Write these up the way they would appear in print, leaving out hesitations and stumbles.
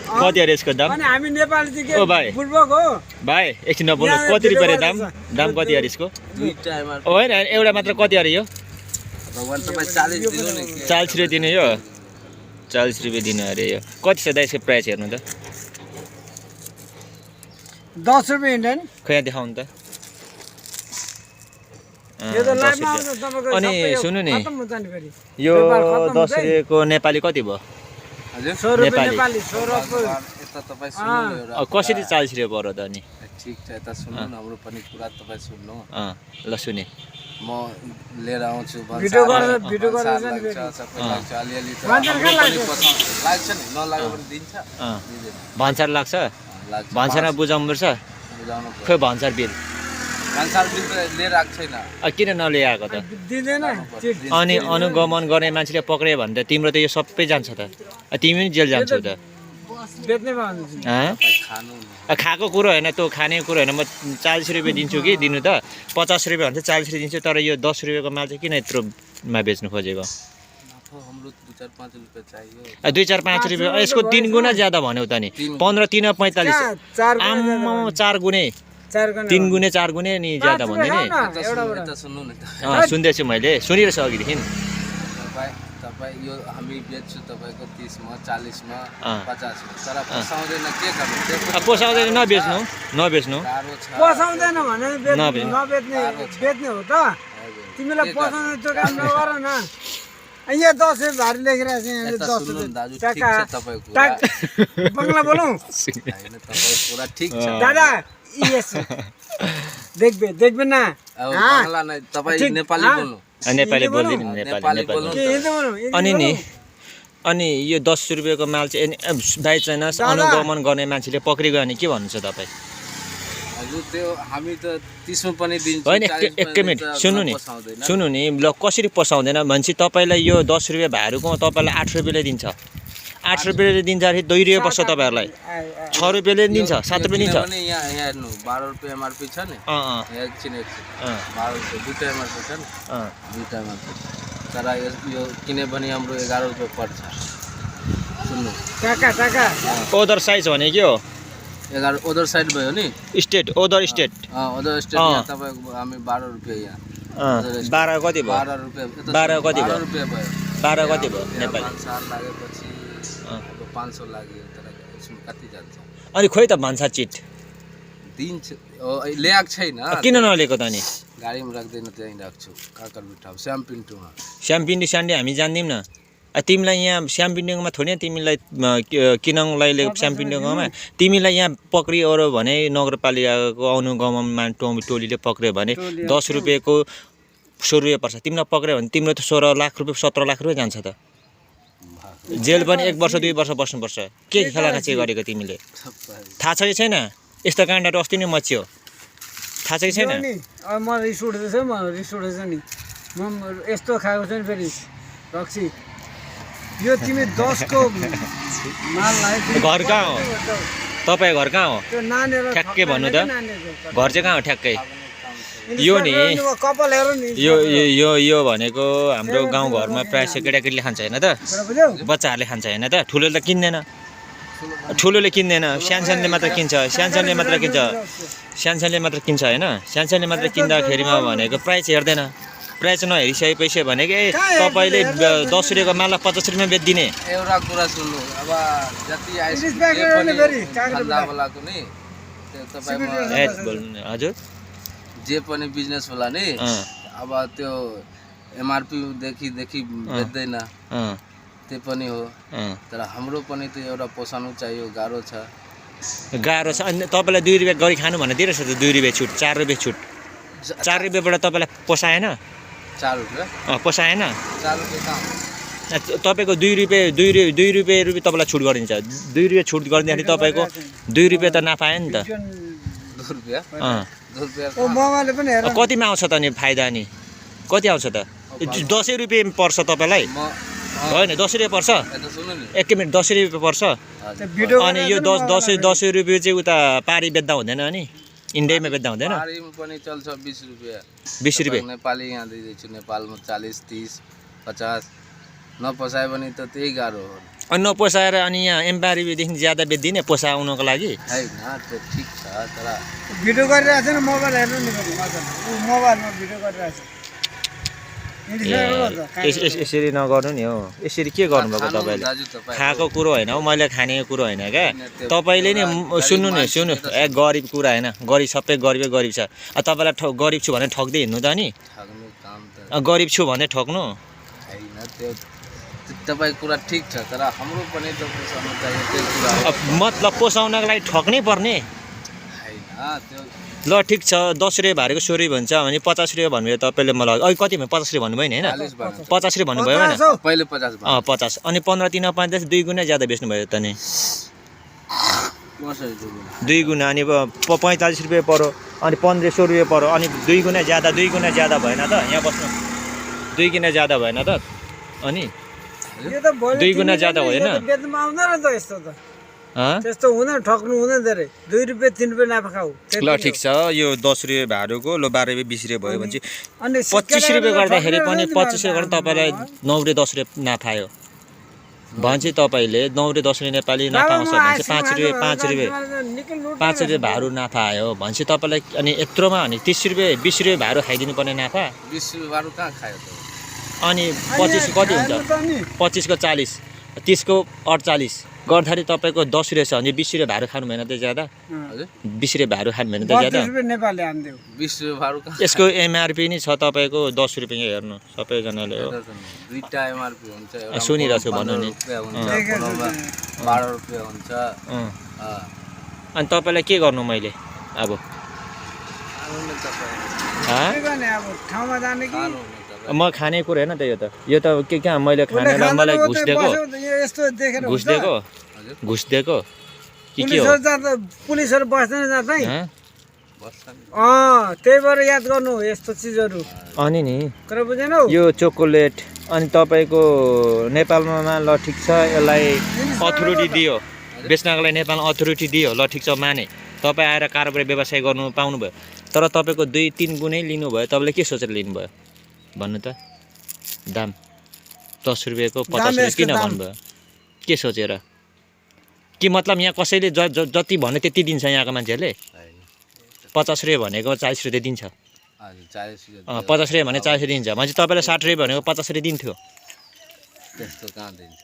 कति अरे यसको दाम? अनि हामी नेपाली चाहिँ के ओ भाइ। बुर्बक हो। भाइ एकछिन नबोल्नु, कति रुपियाँ अरे दाम? दाम कति अरे यसको? दुईटा एमआरपी होइन एउटा मात्र कति अरे यो? भगवान तपाईँ 40 दिनु नि 40 रुपियाँ दिने यो? 40 रुपियाँ दिनु अरे यो। कति छ दा यसको प्राइस हेर्नु त? 10 रुपियाँ इन्डियन। खै यहाँ देखाउनु त। यो त 10 लाइभमा रुपियाँ। आउँछ तपाईको अनि सबै यो सुन्नु नि, खत्तम हुन्छ नि फेरि। यो व्यापार खत्तम 10 हुन्छ है। रुपियाँको नेपाली कति भयो? हजुर 100 रुपियाँ नेपाली। नेपाली 100 रुपियाँ। यता तपाईँ सुन्नु न एउटा कसरी 40 रुपियाँ पर्यो त अनि? ठिक छ यता सुन्नु न हाम्रो पनि कुरा तपाईँ सुन्नु ल सुने। म लिएर आउँछु भिडियो गरेर जान्छ नि फेरि। सबै लाग्छ अलिअलि त भन्सार कहाँ लाग्छ? लाग्छ नि नलाग्यो भने दिन्छ दिँदैन भन्सार लाग्छ? लाग्छ भन्सारमा बुझाउनुपर्छ? बुझाउनु खोइ भन्सार बिल भन्सार बिल त लिएर आएको छैन किन नल्याएको त? दिँदैन चिट। अनि अनुगमन गर्ने मान्छेले पक्रियो भने त तिम्रो त यो सबै जान्छ त। तिमी पनि जेल जान्छौ त। बेच्ने भन्छु। खानु नि खाएको कुरो होइन, तँ खाने कुरो होइन। म 40 रुपियाँ दिन्छु कि दिनु त 50 रुपियाँ भन्छ 40 रुपियाँ दिन्छु। तर यो 10 रुपियाँको माल चाहिँ किन यत्रोमा बेच्नु खोजेको? हाम्रो 2-4-5 रुपियाँ चाहियो 2-4-5 रुपियाँ यसको 3 गुणा ज्यादा भन्यौ त नि। 15 3 45 आम्मा 4 गुणे 3 गुणे 4 गुणे नि ज्यादा भन्दै नि। यता सुन्नु न सुन्दैछु मैले, सुनिरहेछु अघिदेखि। तपाईँ यो हामी बेच्छु तपाईँको 30 मा 40 मा 50 मा तर पोसाउँदैन के गर्नु पोसाउँदैन नबेच्नु नबेच्नु। गाह्रो छ पोसाउँदैन भने नबेच्ने। बेच्ने हो त। तिमीलाई पोसाउने त्यो काम नगर न। यहाँ 10 रुपियाँ भारी लेखिरहेको छ यहाँ यता 10 सुन्नु न दाजु रुपियाँ। ठिक छ तपाईँको कुरा बङ्गला बोलौँ हैन तपाईँको कुरा ठिक छ दादा यस देख्बे न। अब बाङ्ला नै तपाईँ नेपाली बोल्नु नेपाली बोल्दिन नेपाली नेपाली बोल्नु के हिन्दी बोलौँ? अनि नि अनि यो 10 रुपियाँको माल चाहिँ बाई चाइनास अनुगमन गर्ने मान्छेले पक्रिगयो भने के भन्नुहुन्छ तपाईँ? हजुर त्यो हामी त 30 मा पनि दिन्छौँ होइन एक मिनट सुन्नु नि ल कसरी पोसाउँदैन भनेपछि तपाईँलाई यो 10 रुपियाँ भारूको तपाईँलाई 8 रुपियाँले दिन्छ। 8 रुपियाँले दिँदाखेरि 2 रुपियाँ पर्छ तपाईँहरूलाई। 6 रुपियाँले दिन्छ 7 रुपियाँ दिन्छ। पनि यहाँ हेर्नु 12 रुपियाँ एमआरपी छ नि एकछिन 12 रुपियाँ दुईटा एमआरपी छ नि दुईटा एमआरपी तर यो किने भने हाम्रो 11 रुपियाँ पर्छ सुन्नु काका ओदर साइज भने के हो? 11 अदर साइड भयो नि state other state other state यहाँ तपाईँको हामी 12 रुपियाँ यहाँ 12 कति भयो? 12 रुपियाँ 12 कति भयो? 12 रुपियाँ भयो 12 कति भयो नेपाली? 500 लागेपछि अब 500 लाग्यो तर यसमा कति जान्छ अनि खोइ त भन्सा चिट दिन्छ ल्याएको छैन किन नलिएको त अनि? गाडीमा राख्दैन त्यहीँ राख्छु काकर बिठाउ स्यामपिन्टुमा स्यामपिन्डी स्यान्डी हामी जान्दैनौँ न। तिमीलाई यहाँ स्यामपिन्डोमा थोरै तिमीलाई किनङलाई लिएको स्यामपिन्डोमा तिमीलाई यहाँ पक्रियो भने नगरपालिकाको अनुगमन टोलीले पक्रियो भने 10 रुपियाँको 100 रुपियाँ पर्छ। तिमीलाई पक्रियो भने तिम्रो त 16 लाख रुपियाँ 17 लाख रुपियाँ जान्छ त। जेल पनि 1 वर्ष 2 वर्ष बस्नुपर्छ। के खेलाका चाहिँ गरेको तिमीले? थाहा छ कि छैन? यस्तो काण्डहरू अस्ति नै मच्यो थाहा छ कि छैन? म रिस उठ्दैछ नि म यस्तो खाएको छु नि फेरि रक्सी यो तिमी 10 को माल लाग्यो। घर कहाँ हो? तपाईँ घर कहाँ हो? त्यो नानीहरु ठ्याक्कै भन्नु त घर चाहिँ कहाँ हो ठ्याक्कै? यो नि कपाल हेर नि यो यो यो भनेको हाम्रो गाउँघरमा प्रायः केटाकेटीले खान्छ होइन त? बच्चाहरूले खान्छ होइन त? ठुलोले त किन्दैन ठुलोले किन्दैन सानसानले मात्र किन्छ सानसानले मात्र किन्छ होइन? सानसानले मात्र किन्दाखेरिमा भनेको प्राइस हेर्दैन। प्राइस नहेरिसकेपछि भनेको तपाईँले 10 रुपियाँको माललाई 50 रुपियाँमा बेचिदिने। एउटा कुरा सुन्नु अब जति आइसक्यो नि बोल्नु हजुर जे पनि बिजनेस होला नि अब त्यो एमआरपी देखि बेच्दैन त्यो पनि हो तर हाम्रो पनि त्यो एउटा पोसाउनु चाहियो गाह्रो छ अनि तपाईँलाई 2 रुपियाँ गरी खानु भनेर दिइरहेछ त 2 रुपियाँ छुट 4 रुपियाँ छुट 4 रुपियाँबाट तपाईँलाई पोसाएन? 4 रुपियाँ पोसाएन? 4 रुपियाँ कहाँ तपाईँको 2 रुपियाँ तपाईँलाई छुट गरिदिन्छ। 2 रुपियाँ छुट गरिदिँदाखेरि तपाईँको 2 रुपियाँ त नाफायो नि त। 2 रुपियाँ कतिमा आउँछ त नि फाइदा? नि कति आउँछ त? 10 रुपियाँ पर्छ तपाईँलाई होइन? 10 रुपियाँ पर्छ? एक मिनट 10 रुपियाँ पर्छ अनि यो 10 रुपियाँ चाहिँ उता पारी बेच्दा हुँदैन अनि इन्डियामा बेच्दा हुँदैन? पारीमा पनि चल्छ 20 रुपियाँ 20 रुपियाँ नेपाली यहाँ दिँदैछु नेपालमा 40 30 50 नपसायो भने त त्यही गाह्रो हो। अनि नपोसाएर अनि यहाँ एमआरपीदेखि ज्यादा बेच्दिने पोसाउनको लागि होइन त्यो ठिक छ तर भिडियो गरिरहेको छ नि मोबाइल हेर्नु नि फेरि मजाले ऊ मोबाइलमा भिडियो गरिरहेको छ यसरी नगर्नु नि हो यसरी के गर्नुभएको खानु तपाईँले दाजु तपाईँ खाएको कुरो होइन हो मैले खानेको कुरो होइन क्या तपाईँले नि सुन्नु नि सुन्नु गरिब कुरा होइन गरिब सबै गरिबै गरिब छ तपाईँलाई गरिब छु भने ठग्दै हिँड्नु त नि ठग्नु काम त गरिब छु भने ठग्नु होइन त्यो तपाईँ कुरा ठिक छ तर हाम्रो पनि त पोसाउनु चाहियो त्यो कुरा हो मतलब पोसाउनको लागि ठग्नै पर्ने होइन त्यो ल ठिक छ 10 रुपियाँ भारेको 100 रुपियाँ भन्छ भने 50 रुपियाँ भन्नुभयो तपाईँले मलाई अहिले कति भयो 50 रुपियाँ भन्नुभयो नि होइन 40 भन्नु 50 रुपियाँ भन्नुभयो होइन पहिले 50 भन्नु 50 अनि 15 3 5 10 2 गुणा ज्यादा बेच्नुभयो त नि कसरी दिनु 2 गुणा अनि 45 रुपियाँ पर्यो अनि 1500 रुपियाँ पर्यो अनि 2 गुणा ज्यादा भएन त यहाँ बस्नु 2 गुणा ज्यादा भएन त अनि यो त भोलि 2 गुणा ज्यादा होइन बेच्नुमा आउँदैन त यस्तो त हँ त्यस्तो हुँदैन ठग्नु हुँदैन धेरै 2 रुपियाँ 3 रुपियाँ नाफा खाऊ ल ठिक छ यो 10 रुपियाँ भाडुको ल 12 रुपियाँ 20 रुपियाँ भयो भने चाहिँ अनि 25 रुपियाँ गर्दाखेरि पनि 25 रुपियाँ गर्दा तपाईँलाई 9 रुपियाँ 10 रुपियाँ नाफा आयो भने चाहिँ तपाईँले 9 रुपियाँ 10 रुपियाँ नेपाली नाफा आउँछ भने चाहिँ 5 रुपियाँ 5 रुपियाँ भाडु नाफा आयो भने चाहिँ तपाईँलाई अनि यत्रोमा अनि 30 रुपियाँ 20 रुपियाँ भाडु खाइदिनु पर्ने नाफा 20 रुपियाँ बारु कहाँ खायो त अनि 25 कति हुन्छ 25 को 40 30 को 48 गर्दाखेरि तपाईँको 10 रुपियाँ छ भने 20 रुपियाँ भाडु खानु भएन त ज्यादा हजुर 20 रुपियाँ भाडु खानु भएन त ज्यादा 32 रुपियाँ नेपालले हान्दियो 20 रुपियाँ बारु कहाँ यसको एमआरपी नि छ तपाईँको 10 रुपियाँ हेर्नु सबैजनाले हो दुईटा एमआरपी हुन्छ एउटा सुनिरहेको छु भन्नु नि 15 रुपियाँ हुन्छ 12 रुपियाँ हुन्छ अनि तपाईँलाई के गर्नु मैले अब खानु तपाईँ हँ के गर्ने अब ठाउँमा जाने कि खानु नि तपाईँ म खाने कुरो होइन त यो त के कहाँ मैले खानेलाई मलाई घुस दिएको यस्तो देखेर घुस दिएको हजुर घुस दिएको के हो पुलिसहरु जाँदा पुलिसहरु बस्दैन जाँदा हँ? बस्छ नि त्यही भएर याद गर्नु यस्तो चिजहरू अनि नि कुरा बुझेनौ यो चोकोलेट अनि तपाईँको नेपालमा ल ठिक छ यसलाई अथोरिटी दियो बेच्नको लागि नेपालमा अथोरिटी दियो ल ठिक छ माने तपाईँ आएर कारोबार व्यवसाय गर्नु पाउनुभयो तर तपाईँको 2-3 गुणै लिनुभयो तपाईँले के सोचेर लिनुभयो भन्नु त दाम 10 रुपियाँको 50 रुपियाँ किन भन्नुभयो के सोचेर कि मतलब यहाँ कसैले जति भन्यो त्यति दिन्छ यहाँको मान्छेहरूले 50 रुपियाँ भनेको 40 रुपियाँ दिन्छ हजुर 40 रुपियाँ 50 रुपियाँ भने 40 दिन्छ भने चाहिँ तपाईँलाई 60 रुपियाँ भनेको 50 रुपियाँ दिन्थ्यो त्यस्तो कहाँ दिन्छ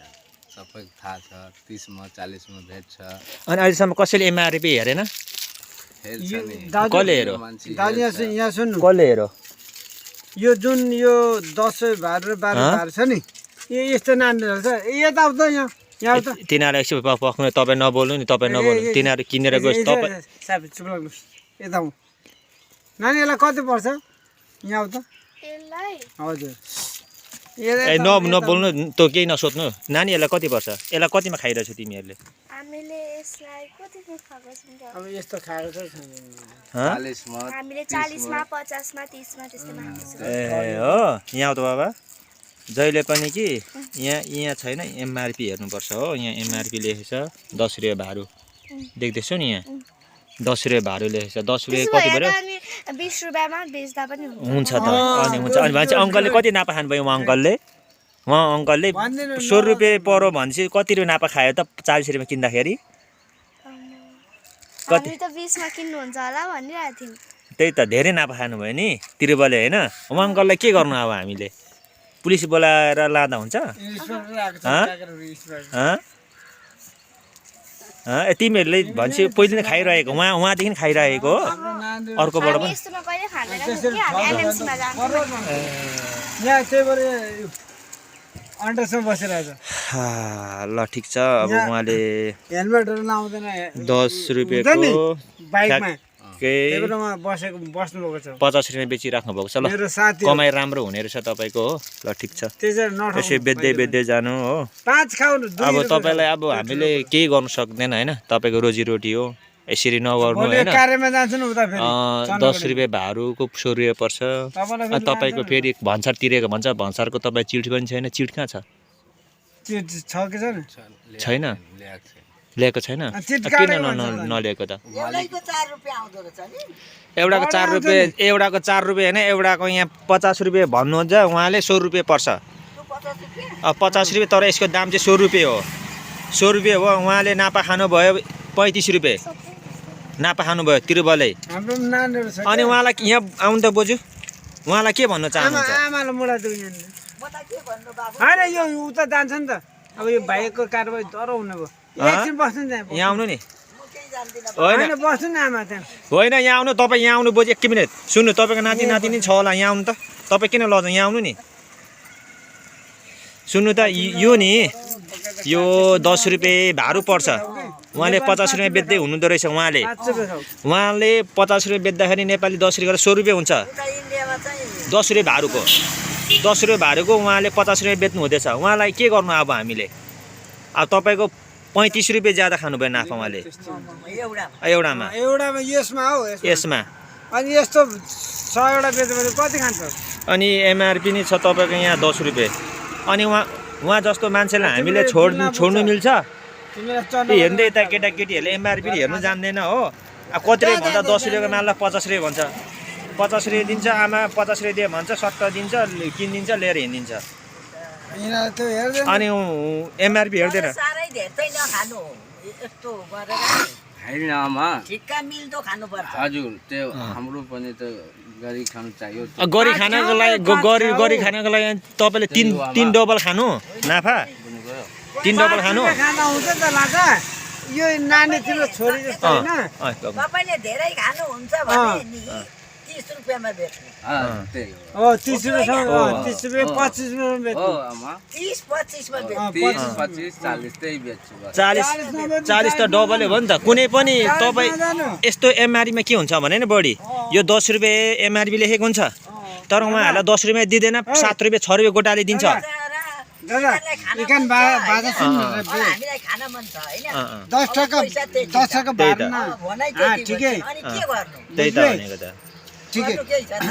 सबै थाहा छ 30 मा 40 मा भेट्छ अनि अहिलेसम्म कसैले एमआरपी हेरेन हेर्छ नि कसले हेरो मान्छे दाजु यहाँ सुन्नु कसले हेरो यो जुन यो 10 भार र 12 भार छ नि यस्तो नानीहरू छ यता आउँछ यहाँ आउँछ तिनीहरू एकछिन पक्नु तपाईँ नबोल्नु नि तपाईँ नबोल्नु तिनीहरू किनेर गएपछि तपाईँ साबी चुप लाग्नुहोस् यता आउँ नानीहरूलाई कति पर्छ यहाँ आउँछ हजुर ए नबोल्नु त केही नसोध्नु नानीहरूलाई कति पर्छ यसलाई कतिमा खाइरहेछौ तिमीहरूले हामीले यसलाई कतिको खाएको छौँ अब यस्तो खाएको छ 40 मा हामीले 40 मा 50 मा 30 मा त्यस्तोमा खाएको छौँ ए हो यहाँ आउँछ बाबा जहिले पनि कि यहाँ छैन एमआरपी हेर्नुपर्छ हो यहाँ एमआरपी लेखेको छ 10 रुपियाँ भाडु देख्दैछौ नि यहाँ 10 रुपियाँ भाडु लेखेको छ 10 रुपियाँ कति पऱ्यो 20 रुपैयाँमा बेच्दा पनि हुन्छ त अनि हुन्छ अनि भन्छ अङ्कलले कति नापा खानुभयो उहाँ अङ्कलले 100 रुपियाँ पऱ्यो भने चाहिँ कति रुपियाँ नापा खायो त 40 रुपियाँ किन्दाखेरि हामी त 20 मा किन्नुहुन्छ होला भनिरहेको थियौँ त्यही त धेरै नापा खानुभयो नि तिरुबले होइन उहाँ अङ्कललाई के गर्नु अब हामीले पुलिस बोलाएर लाँदा हुन्छ तिमीहरूले भन्छ पहिले नै खाइरहेको उहाँदेखि खाइरहेको हो अर्कोबाट पनि यस्तोमा कहिले खाँदैन कि हामी एमएमसी मा जान्छौँ यहाँ त्यही भएर अन्डरसम्म बसिरहेछ ल ठिक छ अब उहाँले हेलमेटहरू लाउँदैन 10 रुपियाँको बाइकमा केही बसेको बस्नुभएको छ 50 रुपियाँ बेचिराख्नु भएको छ ल मेरो साथी कमाइ राम्रो हुने रहेछ तपाईँको हो ल ठिक छ यसो बेच्दै जानु हो 5 खाउनु अब तपाईँलाई अब हामीले केही गर्नु सक्दैन होइन तपाईँको रोजीरोटी हो यसरी नगर्नु होइन कार्यमा जान्छु नि उता फेरि 10 रुपियाँ भाडुको 100 रुपियाँ पर्छ अनि तपाईँको फेरि भन्सार तिरेको भन्छ भन्सारको तपाईँ चिठ पनि छैन चिठ कहाँ छ छ कि छैन ल्याएको छैन किन नल्याएको त एउटाको 4 रुपियाँ होइन एउटाको यहाँ 50 रुपियाँ भन्नुहुन्छ उहाँले 100 रुपियाँ पर्छ 50 रुपियाँ तर यसको दाम चाहिँ 100 रुपियाँ हो 100 रुपियाँ हो उहाँले नापा खानुभयो 35 रुपियाँ नापा खानुभयो तिरुबलै हाम्रो पनि नानीहरू छ अनि उहाँलाई यहाँ आउनु त बोजू उहाँलाई के भन्न चाहनुहुन्छ आमालाई मुडा दुई होइन यो उता जान्छ नि त अब यो भाइको कारबाही डह्रो हुने भयो एकछिन बस्नु नि त्यहाँ यहाँ आउनु नि होइन होइन बस्नु न आमा त्यहाँ होइन यहाँ आउनु तपाईँ यहाँ आउनु बोजू 1 मिनट सुन्नु तपाईँको नाति नातिनी छ होला यहाँ आउनु त तपाईँ किन लज यहाँ आउनु नि सुन्नु त यो नि यो 10 रुपियाँ भाडु पर्छ उहाँले 50 रुपियाँ बेच्दै हुनुहुँदो रहेछ उहाँले 50 रुपियाँ बेच्दाखेरि नेपाली 10 रुपियाँ 100 रुपियाँ हुन्छ 10 रुपियाँ भाडुको 10 रुपियाँ भाडुको उहाँले 50 रुपियाँ बेच्नु हुँदैछ उहाँलाई के गर्नु अब हामीले अब तपाईँको 35 रुपियाँ ज्यादा खानुभयो नाफा उहाँले एउटामा यसमा हो यसमा अनि यस्तो 100 वटा बेच्यो भने कति खान्छ अनि एमआरपी नै छ तपाईँको यहाँ 10 रुपियाँ अनि उहाँ जस्तो मान्छेलाई हामीले छोड्नु मिल्छ हेर्दै यता केटाकेटीहरूले एमआरपी हेर्नु जान्दैन हो कति रुपियाँ भन्दा 10 रुपियाँको माललाई 50 रुपियाँ भन्छ 50 रुपियाँ दिन्छ आमा 50 रुपियाँ दिए भन्छ 70 दिन्छ किनिदिन्छ लिएर हिँडिदिन्छ अनि एमआरपी हेर्दैन होइन आमा ठिक्का मिल्दो खानुपर्छ हजुर त्यो हाम्रो पनि त गरी खानु चाहियो गरी खानको लागि गरी खानको लागि तपाईँले 3 डबल खानु नाफा 3 डबल खानु खाना हुन्छ त लाजा यो नानी तिम्रो छोरी जस्तो होइन तपाईले धेरै खानुहुन्छ भने नि 30 रुपैयाँमा बेच्नु त्यही हो 30 रुपियाँ 30 रुपियाँ 25 रुपियाँ बेच्नु हो आमा 30 25 मा बेच्नु 30 25 40 त्यही बेच्छु बस 40 त डबलै हो नि त कुनै पनि तपाईँ यस्तो एमआरपीमा के हुन्छ भने नि बढी यो 10 रुपियाँ एमआरपी लेखेको हुन्छ तर उहाँहरूलाई 10 रुपियाँ दिँदैन 7 रुपियाँ 6 रुपियाँ गोटाले दिन्छ दादा इकान बाजा सुन्नु हामीलाई खान मन छ हैन 10 टका भाडा भनाइ ठिकै अनि के गर्नु त्यही त भनेको त ठिकै अरु केही छैन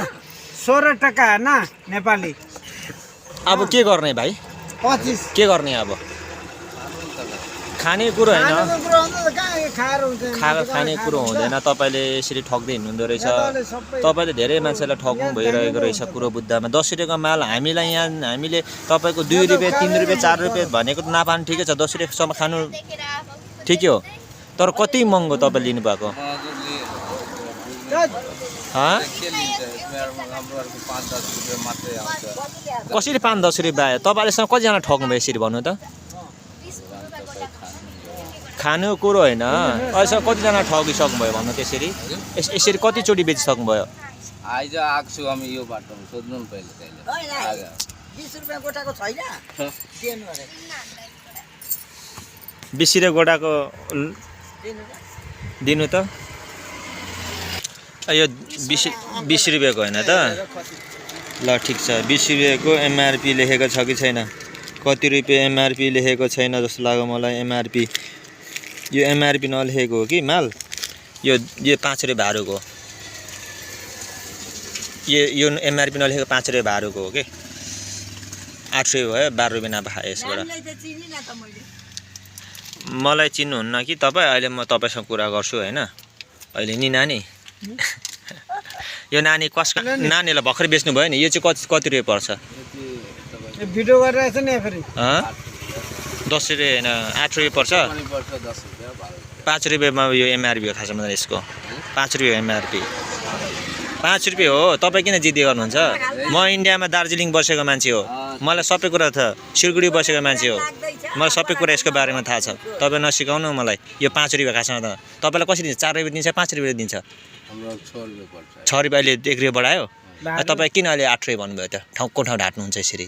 16 टका हैन नेपाली अब के गर्ने भाइ 25 के गर्ने अब खाने कुरो होइन खाने कुरो हुँदैन तपाईँले यसरी ठग्दै हिँड्नुहुँदो रहेछ तपाईँले धेरै मान्छेलाई ठग्नु भइरहेको रहेछ कुरो बुद्धमा 10 रुपियाँको माल हामीले तपाईँको 2 रुपियाँ 3 रुपियाँ 4 रुपियाँ भनेको नाफा ठिकै छ 10 रुपियाँसम्म खानु ठिकै हो तर कति महँगो तपाईँले लिनुभएको कसरी 5-10 रुपियाँ आयो तपाईँलेसँग कतिजना ठग्नुभयो यसरी भन्नु त खानु कुरो होइन अहिलेसम्म कतिजना ठगिसक्नुभयो भन्नु त्यसरी यसरी कतिचोटि बेचिसक्नुभयो आइज आएको छु हामी यो बाटोमा सोध्नु नि पहिले होइन 20 रुपैयाँ गोटाको छैन दिनु अरे 20 रुपियाँ गोटाको दिनु त यो 20 रुपियाँको होइन त ल ठिक छ 20 रुपियाँको एमआरपी लेखेको छ कि छैन कति रुपियाँ एमआरपी लेखेको छैन जस्तो लाग्यो मलाई एमआरपी यो एमआरपी नलेखेको हो कि माल यो 5 रुपियाँ भाडुको यो एमआरपी नलेखेको 5 रुपियाँ भाडुको हो कि 8 रुपियाँ भयो 12 रुपियाँ नाफा खाएँ यसबाट मलाई चिन्नुहुन्न कि तपाईँ अहिले म तपाईँसँग कुरा गर्छु होइन अहिले नि नानी यो नानी कसको नानीलाई भर्खर बेच्नु भयो नि यो चाहिँ कति रुपियाँ पर्छ भिडियो गरिरहेछ नि फेरि 10 रुपियाँ होइन 8 रुपियाँ पर्छ 5 रुपियाँमा यो एमआरपी हो खासमा यसको 5 रुपियाँ एमआरपी 5 रुपियाँ हो तपाईँ किन जिद्दी गर्नुहुन्छ म इन्डियामा दार्जिलिङ बसेको मान्छे हो मलाई सबै कुरा थाहा सिलगढी बसेको मान्छे हो मलाई सबै कुरा यसको बारेमा थाहा छ तपाईँ नसिकाउनु मलाई यो 5 रुपियाँ खासमा त तपाईँलाई कसरी दिन्छ 4 रुपियाँ दिन्छ 5 रुपियाँ दिन्छ 6 रुपियाँ अहिले 1 रुपियाँ बढायो तपाईँ किन अहिले 8 रुपियाँ भन्नुभयो त ठाउँको ठाउँ ढाट्नुहुन्छ यसरी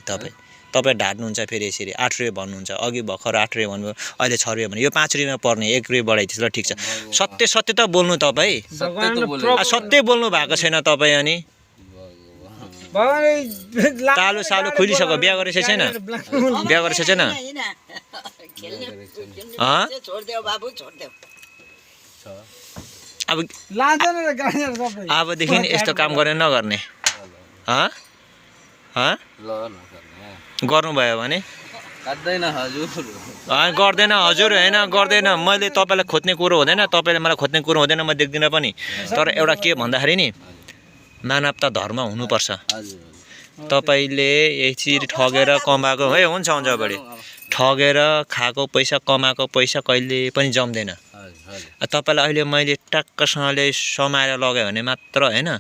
तपाईँ ढाट्नुहुन्छ फेरि यसरी 8 रुपियाँ भन्नुहुन्छ अघि भर्खर 8 रुपियाँ भन्नुभयो अहिले 6 रुपियाँ भन्नु यो 5 रुपियाँमा पर्ने 1 रुपियाँ बढाइदिन्छ ल ठिक छ सत्य त बोल्नु तपाईँ सत्य बोल्नु भएको छैन तपाईँ अनि तालु सालु खुलिसक्यो बिहा गरेछ छैन बिहा गरेछ छैन अबदेखि यस्तो काम गरेर नगर्ने गर्नुभयो भने गर्दैन हजुर होइन गर्दैन मैले तपाईँलाई खोज्ने कुरो हुँदैन तपाईँले मलाई खोज्ने कुरो हुँदैन म देख्दिनँ पनि तर एउटा के भन्दाखेरि नि मानवता धर्म हुनुपर्छ तपाईँले यसरी ठगेर कमाएको है हुन्छ बढी ठगेर खाएको पैसा कमाएको पैसा कहिले पनि जम्दैन। तपाईँलाई अहिले मैले टक्कसँगले समाएर लगायो भने मात्र होइन,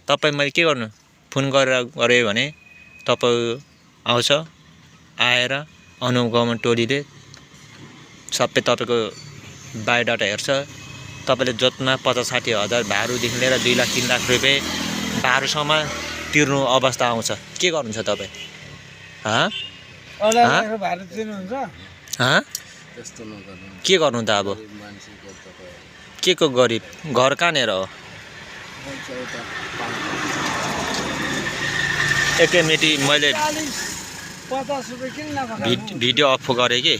तपाईँ मैले के गर्नु फोन गरेँ भने तपाईँ आउँछ, आएर अनुप गौमन टोलीले सबै तपाईँको बायोडाटा हेर्छ। तपाईँले जोतमा 50-60 हजार भारूदेखि लिएर 2 लाख 3 लाख रुपियाँ भारूसम्म तिर्नु अवस्था आउँछ। के गर्नुहुन्छ तपाईँ? भाडा दिनुहुन्छ त्यस्तो नगर्नु। के गर्नु त अब? के को गरिब? घर कहाँनिर हो? एकै मिनट मैले 50 रुपियाँ किन नपठाउनु? भिडियो अफ गरेँ कि